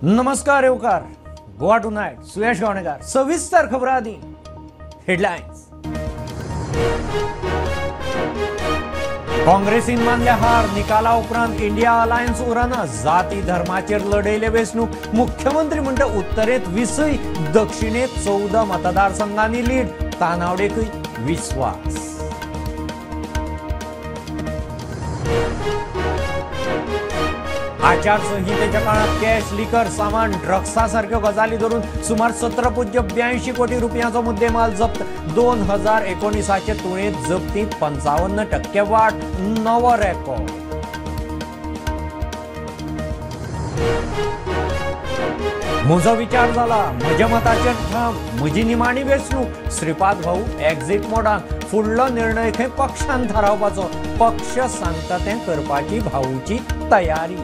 नमस्कार येवकार गोवा टुनायट सुयश गावणेकर सविस्तर खबरां आदी हेडलायन्स। काँग्रेसीन मानल्या हार, निकाला उपरांत इंडिया अलायन्स उरना, जाती धर्माचेर लढयले वेंचणूक। मुख्यमंत्री म्हणटा उत्तरेंत 20, दक्षिणेंत 14 मतदारसंघांनी लीड, तानावडेकूय विस्वास। आचारसंहितेच्या काळात कॅश, लिकर, सामान, ड्रग्सा सारक्यो गजाली धरून सुमार 17.82 कोटी रुपयांचो मुद्देमाल जप्त। 2019 तुळेंत जप्तींत 55% वाड, नवो रेकॉर्ड। म्हजो विचार जाला, म्हज्या मताचेर ठाम, म्हजी निमाणी वेंचणूक। श्रीपाद भाऊ एक्झिट मोडान, फुडलो निर्णय खंय पक्षान थारावपाचो, पक्ष सांगता तें करपाची भाऊची तयारी।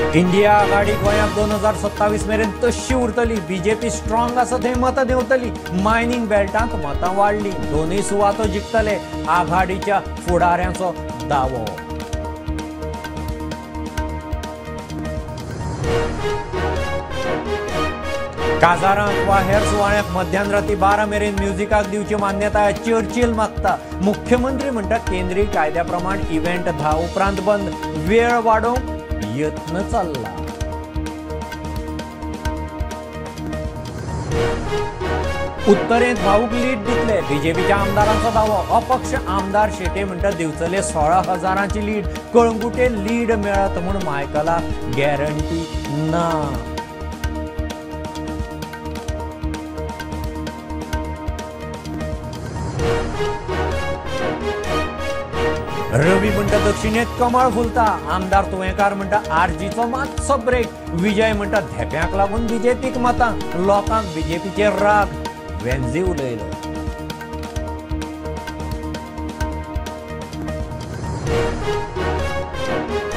इंडिया आघाडी गोंयांत 2027 मेरेन तशी उरतली, बीजेपी स्ट्रॉंग आसा थंय मतां देंवतली। मायनिंग बेल्टांत मतां वाडली, दोनूय सुवातो जिखतले, आघाडीच्या फुडाऱ्यांचो दावो। काजारांक वा हेर सुवाळ्यांक मध्यान राती 12 मेरेन म्युझिकाक दिवची मान्यताय चर्चील मागता। मुख्यमंत्री म्हणटा केंद्रीय कायद्या प्रमाण इव्हेंट 10 उपरांत बंद, वेळ वाडोवंक यत्न चल्ला। उत्तरेंत भाऊक लीड दितले, बीजेपीच्या आमदारांचो दावो। अपक्ष आमदार शेटे म्हणटा दिवचले 16,000ची लीड, कळंगुटे लीड मेळत म्हूण मायकला गॅरंटी ना। रवी म्हणटा दक्षिणेत कमळ फुलता, आमदार तुयेंकार म्हणटा आरजीचो मातसो ब्रेक। विजय म्हणटा धेप्यांक लागून बीजेपीक मतां, लोकांक बीजेपीचेर राग, वेन्झी उलयलो।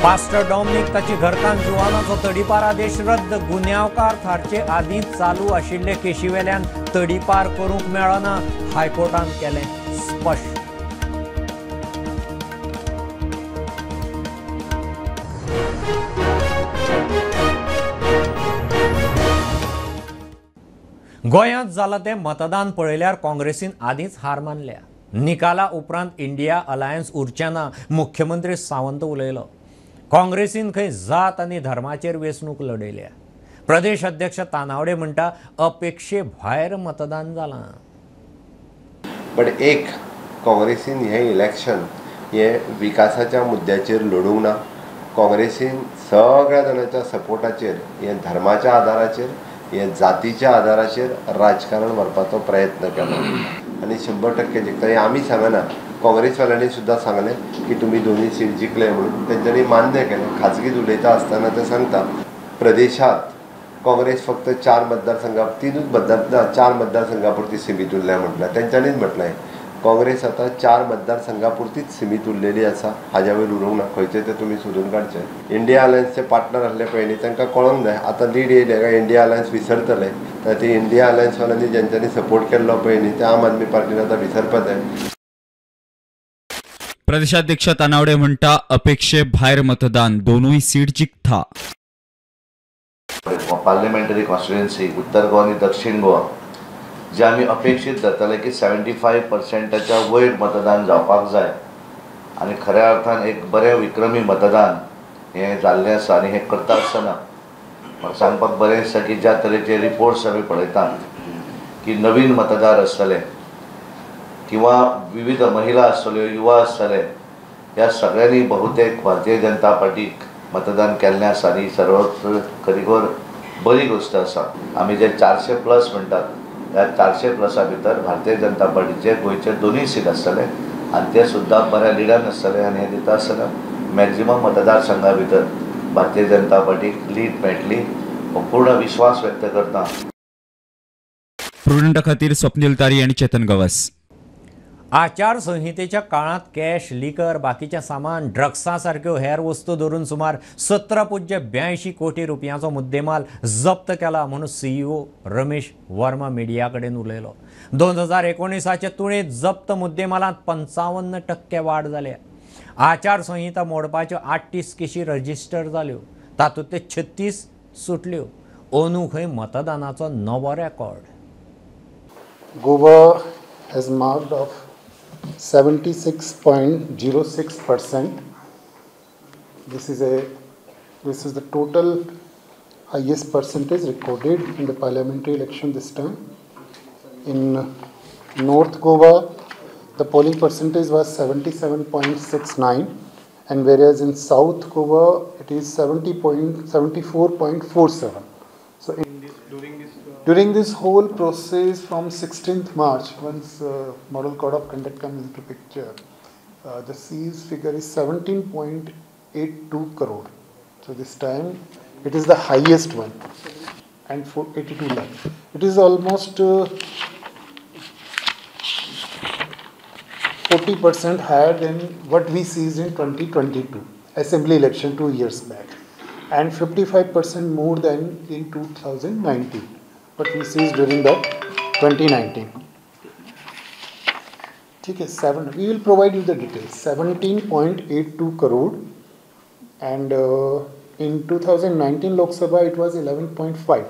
पास्टर डॉमनिक ताची घरकान्न जुवानाचो तडीपार आदेश रद्द, गुन्यांवकार थारचे आदीं चालू आशिल्ले केशीवेल्यान तडीपार करूंक मेळना, हायकोर्टान केलें स्पश्ट। गोंयांत जाला तें मतदान पळयल्यार काँग्रेसीन आदींच हार मानल्या। निकाला उपरांत इंडिया अलायन्स उरचें ना, मुख्यमंत्री सावंत उलयलो। काँग्रेसीन खंय जात आनी धर्माचेर वेंचणूक लढयल्या। प्रदेश अध्यक्ष तानावडे म्हणटा अपेक्षे भायर मतदान जालां। बट एक काँग्रेसीन हें इलेक्शन हें विकासाच्या मुद्द्याचेर लढूंक ना। काँग्रेसीन सगळ्या जाणांच्या सपोर्टाचेर, हें धर्माच्या आदाराचेर, हे जातीच्या आदाराचेर राजकारण व्हरपाचो प्रयत्न केलो आनी 100% जिखता हें आमी सांगना। काँग्रेसवाल्यांनी सुद्दां सांगलें की तुमी दोनूय सीट जिखले म्हणून, तेंच्यांनी मान्य केलें। खाजगीत उलयता आसतना ते सांगता प्रदेशांत काँग्रेस फक्त 4 मतदारसंघा, 3 मतदार ना 4 मतदारसंघा पुरती सीमीत उरल्या म्हटल्यार तेंच्यांनीच म्हटलें काँग्रेस आतां 4 मतदारसंघा पुरतीच सीमीत उरलेली आसा, हाज्या वयर उरूंक ना। खंयचे ते तुमी सोदून काडचे। इंडिया अलायन्सचे पार्टनर आसले पयलीं तांकां कळोंक जाय आतां लीड येयले काय इंडिया अलायन्स विसरतले, तर ती इंडिया अलायन्सवाल्यांनी जेंच्यांनी सपोर्ट केल्लो पळय न्ही ते आम आदमी पार्टीन आतां विसरपा जाय। प्रदेशाध्यक्ष तानावडे म्हणटा अपेक्षे भायर मतदान, दोनूय सीट जिखता। पार्लिमेंटरी कॉन्स्टिट्युएन्सी उत्तर गोवा आनी दक्षिण गोवा जे आमी अपेक्षीत धरताले की 75%च्या वयर मतदान जावपाक जाय आनी खऱ्या अर्थान एक बरें विक्रमी मतदान हें जाल्लें आसा। आनी हें करता आसतना म्हाका सांगपाक बरें दिसता की ज्या तरेचे रिपोर्ट्स आमी पळयतात की नवीन मतदार आसतले किंवा विविध महिला आसतल्यो, युवा आसतले, ह्या सगळ्यांनी बहुतेक भारतीय जनता पार्टीक मतदान केल्लें आसा आनी सर्वत्र खरीखोर बरी गोश्ट आसा। आमी जे 400+ म्हणटात ह्या 400+ भितर भारतीय जनता पार्टीचे गोंयचे दोनूय सीट आसतले आनी ते सुद्दां बऱ्या लिडान आसतले आनी हें दिता आसतना मॅक्झिमम मतदारसंघा भितर भारतीय जनता पार्टीक लीड मेळटली हो पूर्ण विश्वास व्यक्त करता। प्रुडंटा खातीर स्वप्नील तारी आनी चेतन गवस। आचारसंहितेच्या काळांत कॅश, लिकर, बाकीचें सामान, ड्रग्सां सारक्यो हेर वस्तू धरून सुमार 17.82 कोटी रुपयांचो मुद्देमाल जप्त केला म्हणून सीईओ रमेश वर्मा मिडिया कडेन उलयलो. 2019चे तुळेंत जप्त मुद्देमालांत 55% वाड जाल्या. आचारसंहिता मोडपाच्यो 38 केशी रजिस्टर जाल्यो, तातूंतले 36 सुटल्यो. अंदू खंय मतदानाचो नवो record. Goa has marked off 76.06%. This is the total highest percentage recorded in the parliamentary election this time. In North Goa, the polling percentage was 77.69, and whereas in South Goa it is 74.47. So during this whole process from 16th March, once Model Code of Conduct comes into picture, the seized figure is 17.82 crore. So this time it is the highest one, and for 82 lakh. It is almost 40% higher than what we seized in 2022 assembly election 2 years back, and 55% more than in 2019. What we seized during the 2019. Okay, we will provide you the details. 17.82 crore, and in 2019 Lok Sabha it was 11.5,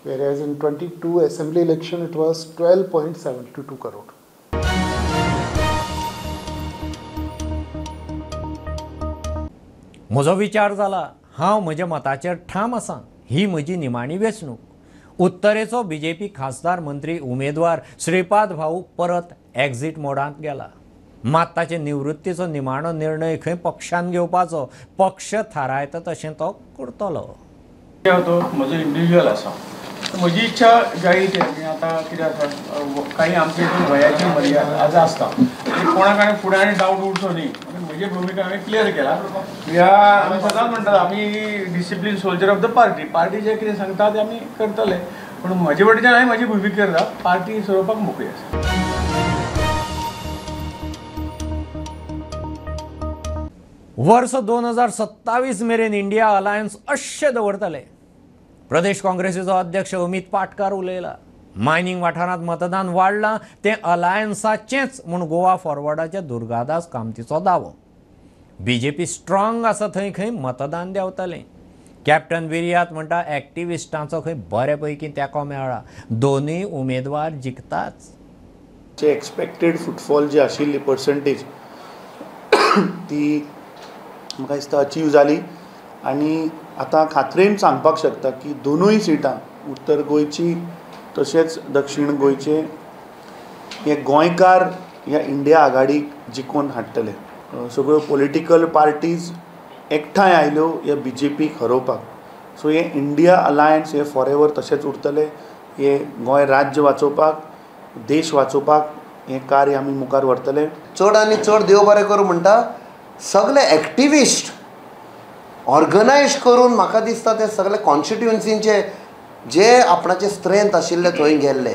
whereas in 22 assembly election it was 12.72 crore. म्हजो विचार जाला, हांव म्हज्या मताचेर ठाम आसा, ही म्हजी निमाणी वेंचणूक. उत्तरेचो बीजेपी खासदार मंत्री उमेदवार श्रीपाद भाऊ परत एक्झिट मोडांत गेला. मात ताचे निवृत्तीचो निमाणो निर्णय खंय पक्षान घेवपाचो, पक्ष थारायता तशें तो करतलो. तो म्हजो इंडिविज्युअल आसा, म्हजी इच्छा जायत आतां कितें आसा, काही आमचे वयाची मर्यादा आज आसता, कोणाक आनी फुडें आनी डावट उरचो न्ही. म्हजी भुमिका हांवें क्लियर केला. ह्या आमी सदांच म्हणटात आमी discipline soldier of the party, party जें कितें सांगता तें आमी करतले, पूण म्हजे वटेच्यान हांवें म्हजी भुमिका करता, पार्टी सोडोवपाक मोकळी आसा. वर्स 2027 मेरेन इंडिया अलायन्स अशें दवरतले. प्रदेश काँग्रेसीचो अध्यक्ष अमित पाटकार उलयला. मायनिंग वाठारांत मतदान वाडलां तें अलायन्साचेंच म्हूण गोवा फॉरवर्डाच्या दुर्गादास कामतीचो दावो. बीजेपी स्ट्रॉंग आसा थंय खंय मतदान देंवतलें. कॅप्टन विरियात म्हणटा एक्टिविस्टांचो खंय बरे पैकी तेंको मेळ्ळा, दोनूय उमेदवार जिखताच. जे एक्सपेक्टेड फुटफॉल जी आशिल्ली पर्संटेज ती म्हाका दिसता अचीव जाली, आनी आतां खात्रेन सांगपाक शकता की दोनूय सिटां उत्तर गोंयची तशेंच दक्षिण गोंयचे हे गोंयकार ह्या इंडिया आघाडीक जिखोवन हाडटले. सगळ्यो पॉलिटिकल पार्टीज एकठांय आयल्यो ह्या बी जे पीक हरोवपाक. सो हे इंडिया अलायन्स हे फॉर एवर तशेंच उरतले. हे गोंय राज्य वाचोवपाक, देश वाचोवपाक हें कार्य आमी मुखार व्हरतले. चड आनी चड देव बरें करूं म्हणटा सगळे एक्टिविस्ट ऑर्गनायज करून म्हाका दिसता ते सगळे कॉन्स्टिट्युएन्सींचे जे आपणाचे स्ट्रेंथ आशिल्ले थंय गेल्ले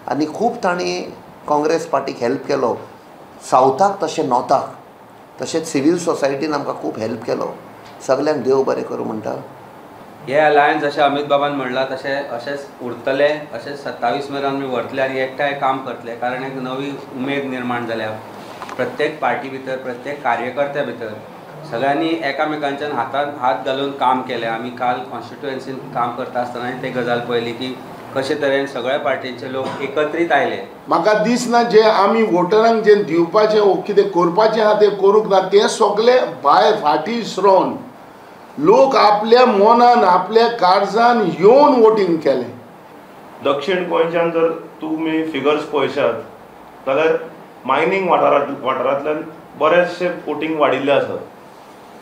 आनी खूब तांणी काँग्रेस पार्टीक हेल्प केलो, सावथाक तशें नॉर्थाक, तशेंच सिवील सोसायटीन आमकां खूब हेल्प केलो. सगल्यांक देव बरें करूं म्हणटा. हे अलायन्स जशें अमित बाबान म्हणलां तशें अशेंच उरतलें, अशेंच 27 मेरेन आमी व्हरतले आनी एकठांय काम करतले, कारण एक नवी उमेद निर्माण जाल्या प्रत्येक पार्टी भितर, प्रत्येक कार्यकर्त्या भितर. सगळ्यांनी एकामेकांच्यान हातान हात घालून काम केलें. आमी काल कॉन्स्टिट्युएन्सीन काम करता आसतना ते गजाल पळयली की कशे तरेन सगळ्या पार्टींचे लोक एकत्रीत आयले. म्हाका दिसना जे आमी वोटरांक जे दिवपाचें वो कितें करपाचें आहा तें करूंक ना, तें सगळें भायर फाटीं सरोन लोक आपल्या मनान आपल्या काळजान येवन वोटींग केलें. दक्षिण गोंयच्यान जर तुमी फिगर्स पळयशात जाल्यार मायनींग वाठारांतल्यान बरेचशे वोटींग वाडिल्ले आसा.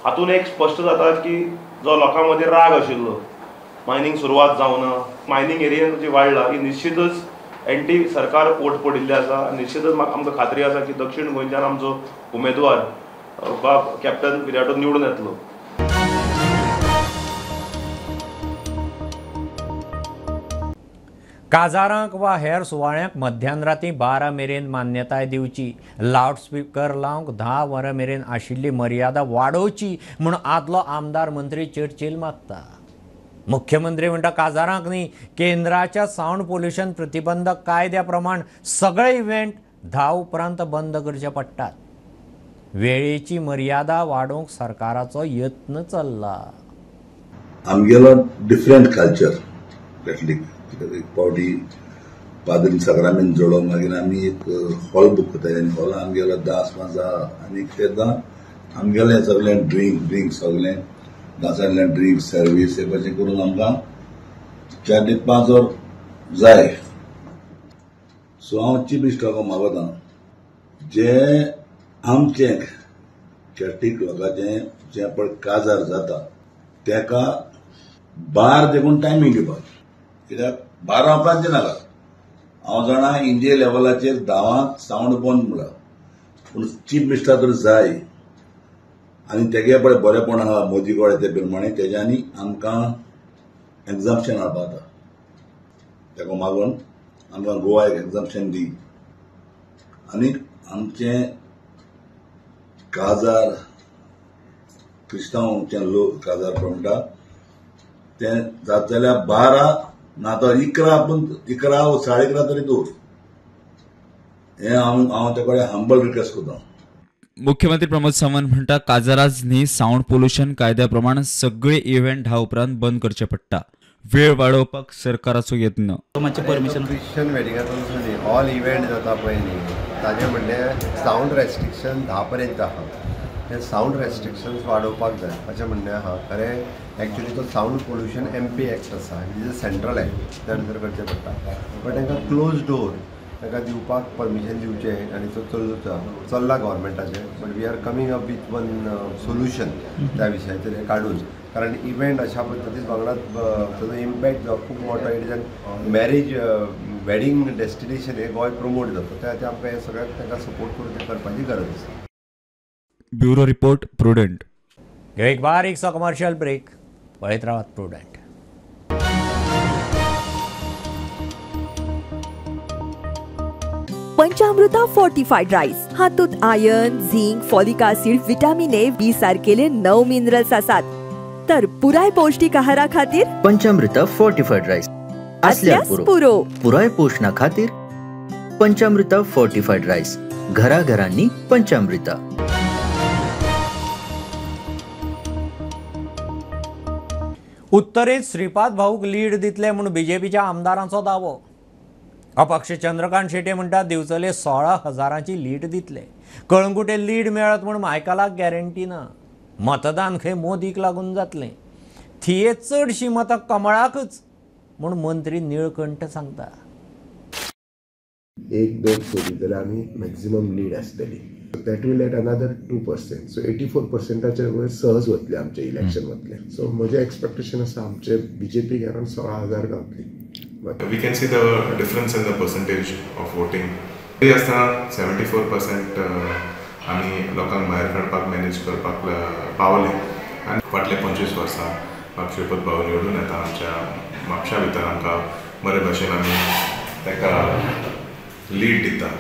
हातून एक स्पश्ट जाता की जो लोकां मदीं राग आशिल्लो, मायनींग सुरवात जावना, मायनींग एरियन जी वाडला ही निश्चितच एंटी सरकार वोट पडिल्ले आसा. निश्चितच आमकां खात्री आसा की दक्षिण गोंयच्यान आमचो उमेदवार बाब कॅप्टन विरियाटो निवडून येतलो. काजारांक वा हेर सुवाळ्यांक मध्यान राती 12 मेरेन मान्यताय दिवची, लावडस्पीकर लावंक 10 वरां मेरेन आशिल्ली मर्यादा वाडोवची म्हूण आदलो आमदार मंत्री चर्चील मागता. मुख्यमंत्री म्हणटा काजारांक न्ही, केंद्राच्या सावंड पोल्युशन प्रतिबंधक कायद्या प्रमाण सगळे इव्हेंट 10 उपरांत बंद करचे पडटात. वेळेची मर्यादा वाडोवंक सरकाराचो यत्न चल्ला. आमगेलो डिफरंट कल्चर कॅथलीक, एक पावटी पाद्रीन साक्रामेंत जोडो, मागीर आमी एक हॉल बूक करता आनी हॉलान आमगेलो दास माजा आनी तेन्ना आमगेलें सगळें ड्रिंक सगळें दासांतल्यान ड्रिंक सर्वीस हे भाशेन करून आमकां 4 ते 5 वर जाय. सो हांव चीफ मिनिस्टराक मागता जे आमचें कॅथलीक लोकांचें जें पळय काजार जाता तेका 12 देखून टायमींग दिवपाक, कित्याक 12 उपरांत नाका. हांव जाणा इंडिया लेवलाचेर 10 सावंड बंद म्हणला, पूण चीफ मिनिस्टर तर जाय आनी तेगे पळय बरेपण आहा मोदी कडेन ते प्रमाणे तेज्यांनी आमकां एग्जाम्पशन हाडपा जाता. तेका मागून आमकां गोवा एक एग्जाम्पशन दी आनी आमचें काजार क्रिस्तांवचे लोक काजार म्हणटा तें जाता जाल्यार 12 ना तर 11, पूण 11 11:30 तरी दवर, हें हांव ते कडेन हंबल रिक्वेस्ट करता. मुख्यमंत्री प्रमोद सावंत म्हणटा काजाराज न्ही, सावंड पोल्युशन कायद्या प्रमाण सगळे इव्हेंट 10 उपरांत बंद करचे पडटा. वेळ वाडोवपाक सरकाराचो यत्न. क्रिश्चन वेडिंगाचो न्ही, ऑल इव्हेंट जाता पळय न्ही, ताजें म्हणलें सावंड रेस्ट्रिक्शन 10 पर्यंत आहा. ते सावंड रेस्ट्रिक्शन्स वाडोवपाक जाय अशें म्हणणें आहा. खरें एक्चुली तो सावंड पोल्युशन MP act आसा, it is a central act, त्या भितर करचें पडटा. बट तांकां क्लोज डोर तांकां दिवपाक परमिशन दिवचें आनी तो चल्ला गव्हर्मेंटाचें. But we are coming up with one solution त्या विशयाचेर हें काडून, कारण इव्हेंट अशा पद्दतीन वांगडा ताजो इम्पॅक्ट जावप खूब मोठो. It is an marriage wedding destination हें गोंय प्रमोट जाता, त्या खातीर आमकां हें सगळ्यांक तांकां सपोर्ट करून तें करपाची गरज आसा. Bureau report, Prudent. एक बारीकसो कमर्शियल ब्रेक, पळयत रावात प्रुडंट. पंचामृता फोर्टिफाईड राईस हातूंत iron, zinc, folic acid, vitamin A, B सारकेले 9 minerals आसात. तर पुराय पौष्टिक आहारा खातीर पंचामृता फोर्टिफाईड राईस असल्यास पुरो. पुराय पोषणा खातीर पंचामृता फोर्टिफाईड राईस, घराघरांनी पंचामृता. उत्तरेत श्रीपाद भाऊक लीड दितले म्हूण बीजेपीच्या आमदारांचो दावो. अपक्ष चंद्रकांत शेट्ये म्हणटा दिवचले 16,000ची लीड दितले. कळंगुटे लीड मेळत म्हूण मायकलाक गॅरंटी ना. मतदान खंय मोदीक लागून जातलें. थिये चडशीं मतां कमळाकच म्हूण मंत्री निळकंठ सांगता. 1-2 सोडली जाल्यार आमी मॅक्झिमम लीड आसतली. That will add another 2%. So 84%च्या वयर सहज वतले आमचें इलेक्शन वतलें. सो म्हजें एक्सपेक्टेशन आसा आमचे बीजेपीक अरावंड 16,000 गावतली. We can see the difference in the percentage of voting. तरी आसतना 74% आमी लोकांक भायर काडपाक मॅनेज करपाक पावले आनी फाटले 25 वर्सां बाब श्रीपद भाऊ निवडून येता आमच्या म्हापशा भितर आमकां बरे भशेन आमी ताका लीड दिता.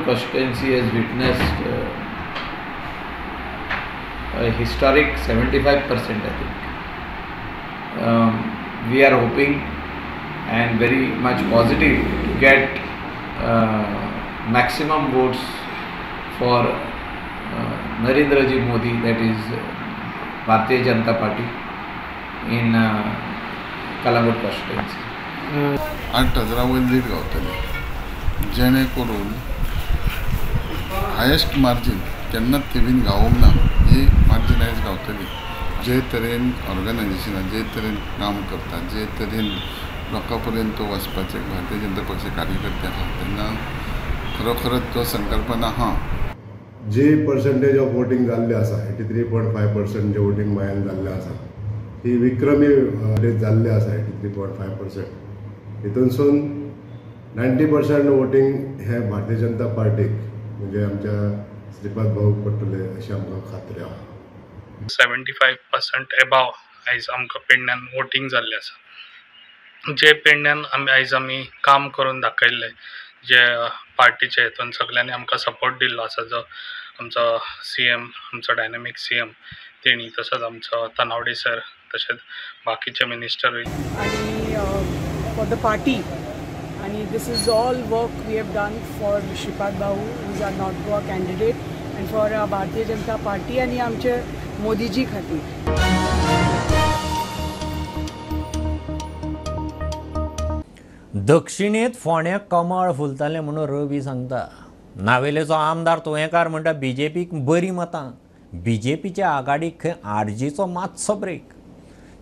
Constituency has witnessed a historic 75%, I think. We are hoping and very much positive to get maximum votes for Narendra Ji Modi, that is Bharatiya Janata Party in Calangute constituency. 8,000 वयर lead गावतले, जेणे करून highest margin केन्नाच थिवीन गावोंक ना ही margin आयज गावतली. जे तरेन ऑर्गनायजेशनां जे तरेन काम करता, जे तरेन लोकां पर्यंत वचपाचें भारतीय जनता पक्ष कार्यकर्ते आहा, तेन्ना खरोखरच तो संकल्पना आहा. जे पर्संटेज ऑफ वोटींग जाल्लें आसा 83.5% जे वोटींग गोंयान जाल्लें आसा ही विक्रमी रेट जाल्लें आसा 83.5%. हितूनसून 90% वोटींग हे भारतीय जनता पार्टीक म्हणजे आमच्या श्रीपाद भाऊक पडटले अशें आमकां खात्री आहा. 75% एबाव आयज आमकां पेडण्यान वोटींग जाल्लें आसा. जे पेडण्यान आमी आयज आमी काम करून दाखयल्लें, जे पार्टीचे हेतून सगळ्यांनी आमकां सपोर्ट दिल्लो आसा, जो आमचो सीएम, आमचो डायनामीक सीएम तेणी, तसोच आमचो तानावडे सर, तशेंच बाकीचे मिनिस्टरूय आनी फॉर the party. आनी this is all work we have done for Shripad Bhau is our North Goa candidate and for Bharatiya Janata Party आनी आमचे मोदीजी खातीर. दक्षिणेत फोंड्याक कमळ फुलतालें म्हणून रवी सांगता. नावेलेचो आमदार तुयेंकार म्हणटा बीजेपीक बरी मतां, बीजेपीच्या आघाडीक खंय आरजीचो मातसो ब्रेक.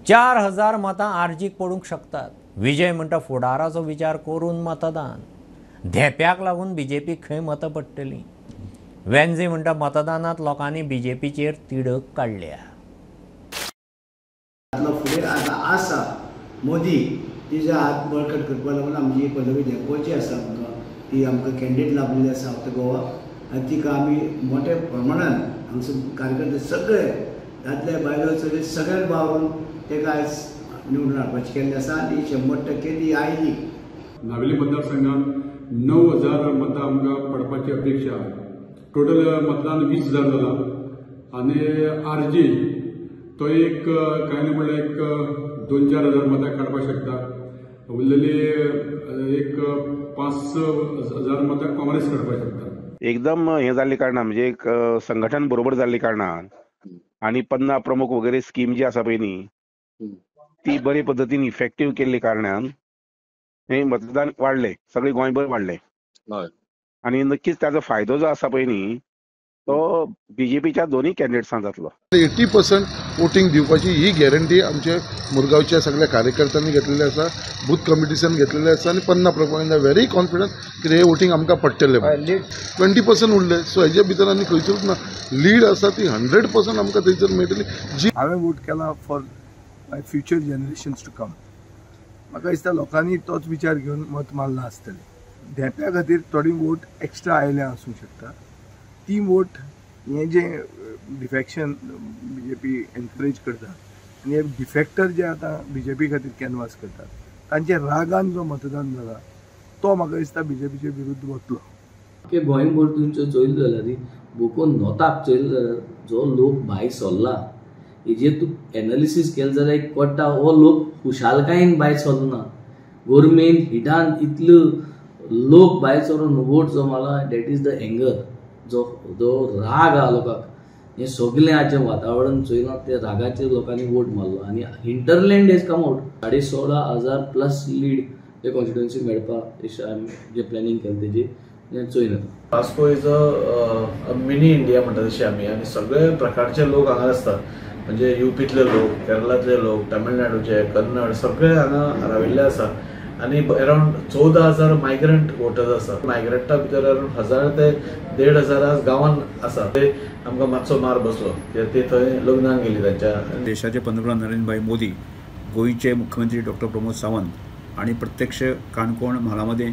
4000 मतां आरजीक पडूंक शकतात. विजय म्हणटा फुडाराचो विचार करून मतदान, धेंप्याक लागून बीजेपीक खंय मतां पडटलीं. वेन्झी म्हणटा मतदानांत लोकांनी बीजेपीचेर तिडक काडल्या. फुडें आतां आसा मोदी तिजो हात बळकट करपाक लागून आमची पदवी धेंपोची आसा, आमकां ती आमकां कॅन्डिडेट लाभलेली आसा सावथ गोवा आनी तिका आमी मोठ्या प्रमाणान आमचे कार्यकर्ते सगळे दादले बायलो चले सगळे वावरून ताका आयज निवडून हाडपाची केल्ली आसा आनी 100% ती आयली. नावेली मतदारसंघात 9000 मतां आमकां पडपाची अपेक्षा. टोटल मतदान 20,000 जालां आनी आरजी तो एक कांय न्ही म्हणल्यार एक 2-4 हजार मतां काडपाक शकता. उरलेली एक 5-6 हजार मतां काँग्रेस काडपाक शकता. एकदम हें जाल्ले कारणान म्हणजे एक संघटन बरोबर जाल्ले कारणान आनी पन्ना प्रमुख वगैरे स्कीम जी आसा पळय न्ही ती बरे पद्दतीन इफेक्टीव केल्ले कारणान हें मतदान वाडलें, सगळें गोंयभर वाडलें आनी नक्कीच ताजो फायदो जो आसा पळय न्ही तो बीजेपीच्या दोन्ही कॅन्डिडेट्सांक जातलो. 80% वोटींग दिवपाची ही गॅरंटी आमचे मुरगांवच्या सगळ्या कार्यकर्त्यांनी घेतलेली आसा, बूथ कमिटीसान घेतलेले आसा आनी पन्ना प्रमाणे व्हेरी कॉन्फिडंट की हे वोटींग आमकां पडटलें. 20% उरले, सो हेजे भितर आनी खंयसरूच ना, लीड आसा ती 100% आमकां थंयसर मेळटली. जी हांवें वोट केला for my future generations to come. म्हाका दिसता लोकांनी तोच विचार घेवन मत मारलां आसतलें. धेंप्या खातीर थोडी वोट एक्स्ट्रा आयल्या आसूंक शकता. ती वोट हें जें डिफेक्शन बीजेपी एनकरेज करता आनी हे डिफेक्टर जे आतां बीजेपी खातीर कॅनवास करतात तांच्या रागान जो मतदान जाला तो म्हाका दिसता बीजेपीचे विरुद्ध वतलो. गोंयभर तुमचो चोयलो जाल्यार बोको नोताक चोयलो जाल्यार जो लोक भायर सरला हेजेर तूं एनालिसीस केलें जाल्यार एक कळटा हो लोक खुशालकायेन भायर सरना. गोरमेन हिटान इतलो लोक भायर सरून वोट जो मारला that is the anger, जो जो राग आहा लोकांक, हें सगळें आज जें वातावरण चोयलां ते रागाचेर लोकांनी वोट मारलो आनी hinterland has come out. 16,500 plus lead हे कॉन्स्टिट्युएन्सी मेळपाक जे प्लॅनिंग केलें तेजी हें चोयन. Vasco is a mini India म्हणटा तशें आमी आनी सगळे प्रकारचे लोक हांगा आसतात, म्हणजे युपींतले लोक, केरळांतले लोक, तमिळनाडूचे, कन्नड सगळे हांगा राविल्ले आसा आनी अरावंड 14,000 मायग्रंट वोटर्स आसा. मायग्रंटा भितर अरावंड 1,000 ते 1,500 आज गांवान आसा. ते आमकां मातसो मार बसलो कित्याक ते थंय लग्नाक गेली तांच्या. देशाचे पंतप्रधान नरेंद्रभाई मोदी, गोंयचे मुख्यमंत्री डॉक्टर प्रमोद सावंत आनी प्रत्यक्ष काणकोण म्हालामध्ये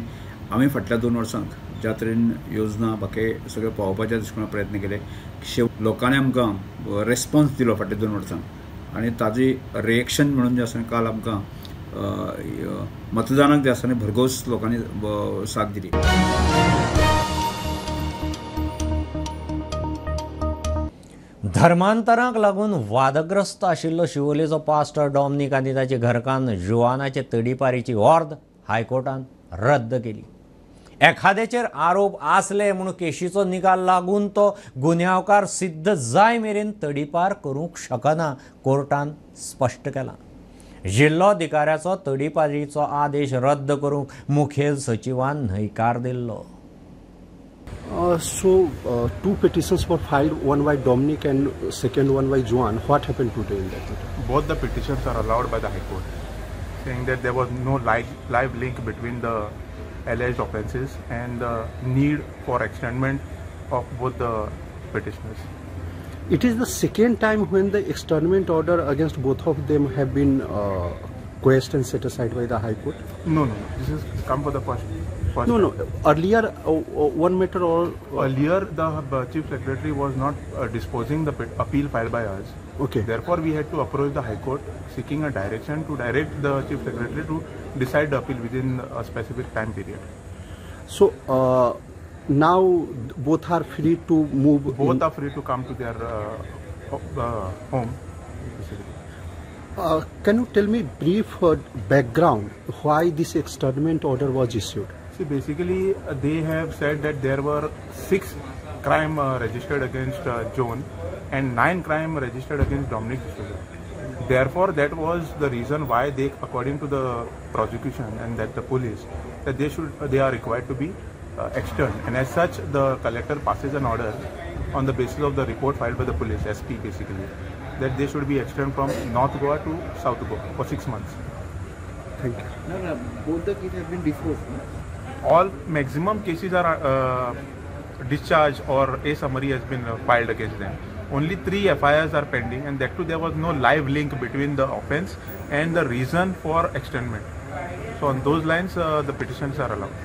आमी फाटल्या 2 वर्सांक ज्या तरेन योजना बाकी सगळें पावोवपाच्या दृश्टीकोनान प्रयत्न केले, लोकांनी आमकां रेस्पॉन्स दिलो फाटल्या 2 वर्सांक आनी ताजी रिएक्शन म्हणून जें आसा काल आमकां मतदानाक जे आसा भरघोस लोकांनी साथ दिली. धर्मांतराक लागून वादग्रस्त आशिल्लो शिवोलेचो पास्टर डॉमनीक आनी ताचे घरकान्न जुवानाचे तडीपारीची ऑर्द हायकोर्टान रद्द केली. एखाद्याचेर आरोप आसले म्हणून केशीचो निकाल लागून तो गुन्यांवकार सिद्ध जाय मेरेन तडीपार करूंक शकना, कोर्टान स्पश्ट केलां. जिल्लोधिकाऱ्याचो तडीपारीचो आदेश रद्द करूंक मुखेल सचिवान न्हयकार दिल्लो. So two petitions were filed, one by Dominic and second one by Juan. What happened today in that matter? Both the petitions are allowed by the High Court, saying that there was no live link between the alleged offences and the need for externment of both the petitioners. It is the second time when the externment order against both of them have been quashed and set aside by the High Court? No, no, this has come for the first First No. Earlier, one matter or earlier the Chief Secretary was not disposing the appeal filed by us. Okay. Therefore, we had to approach the High Court seeking a direction to direct the Chief Secretary to decide the appeal within a specific time period. So now both are free to move. Both are free to come to their home. Can you tell me brief background why this externment order was issued? See, basically they have said that there were 6 crime registered against Joan and 9 crime registered against Dominic D'Souza. Therefore, that was the reason why they, according to the prosecution and that the police, that they are required to be externed. And as such, the collector passes an order on the basis of the report filed by the police, SP basically, that they should be externed from North Goa to South Goa for 6 months. Thank you. No, both the cases have been disposed. All maximum cases are discharged or a summary has been filed against them. Only 3 FIRs are pending, and that too there was no live link between the offence and the reason for externment. So on those lines, the petitions are allowed.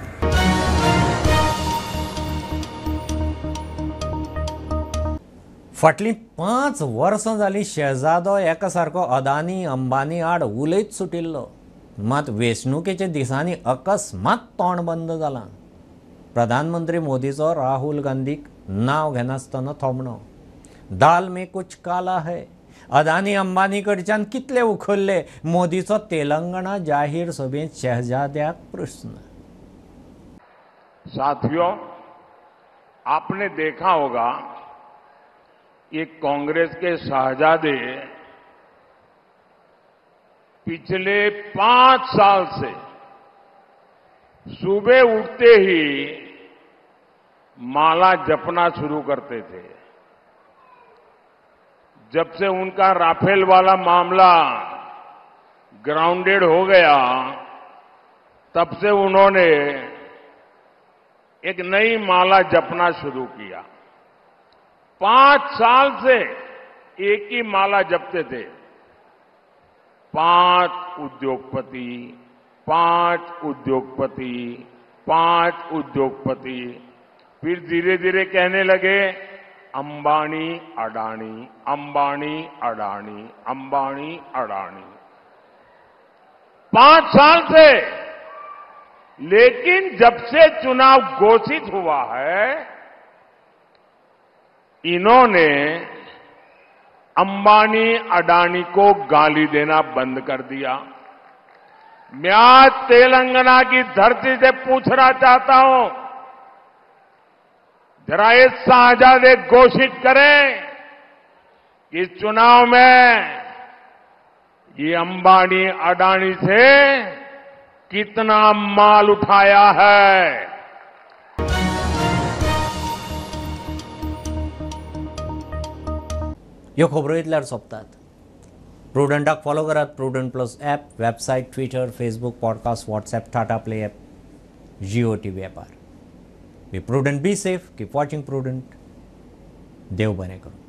फाटलीं 5 वर्सां जालीं शेजादो एका सारको अदानी अंबानी आड उलयत सुटिल्लो, मात वेंचणुकेच्या दिसांनी अकस्मात तोंड बंद जालां. प्रधानमंत्री मोदीचो राहुल गांधीक नांव घेनासतना थोमणो, दाल में कुछ काला है. अदानी अंबानी कडच्यान कितले उखल्ले, मोदीचो तेलंगणा जाहीर सभेंत शहजाद्याक प्रस्न. साथियों, आपने देखा होगा ये कांग्रेस के शहजादे पिछले 5 साल से सुबह उठते ही माला जपना शुरू करते थे। जब से उनका राफेल वाला मामला ग्राउंडेड हो गया, तब से उन्होंने एक नई माला जपना शुरू किया। 5 साल से एक ही माला जपते थे। 5 उद्योगपति, 5 उद्योगपति, 5 उद्योगपति। फिर धीरे धीरे कहने लगे अंबानी अडानी, अंबानी अडानी, अंबानी अडानी। 5 साल से। लेकिन जब से चुनाव घोषित हुआ है, इन्होंने अंबानी अडानी को गाली देना बंद कर दिया। मैं आज तेलंगाना की धरती से पूछना चाहता हूं, जरा ये शहजादे घोषित करें कि चुनाव में ये अंबानी अडानी से कितना माल उठाया है। ह्यो खबरो इतल्यार सोंपतात. प्रुडंटाक फॉलो करात. Prudent plus app, website, Twitter, Facebook, podcast, WhatsApp, Tata Play app, Jio TV ॲपार. Be prudent, be safe, keep watching Prudent. देव बरें करूं.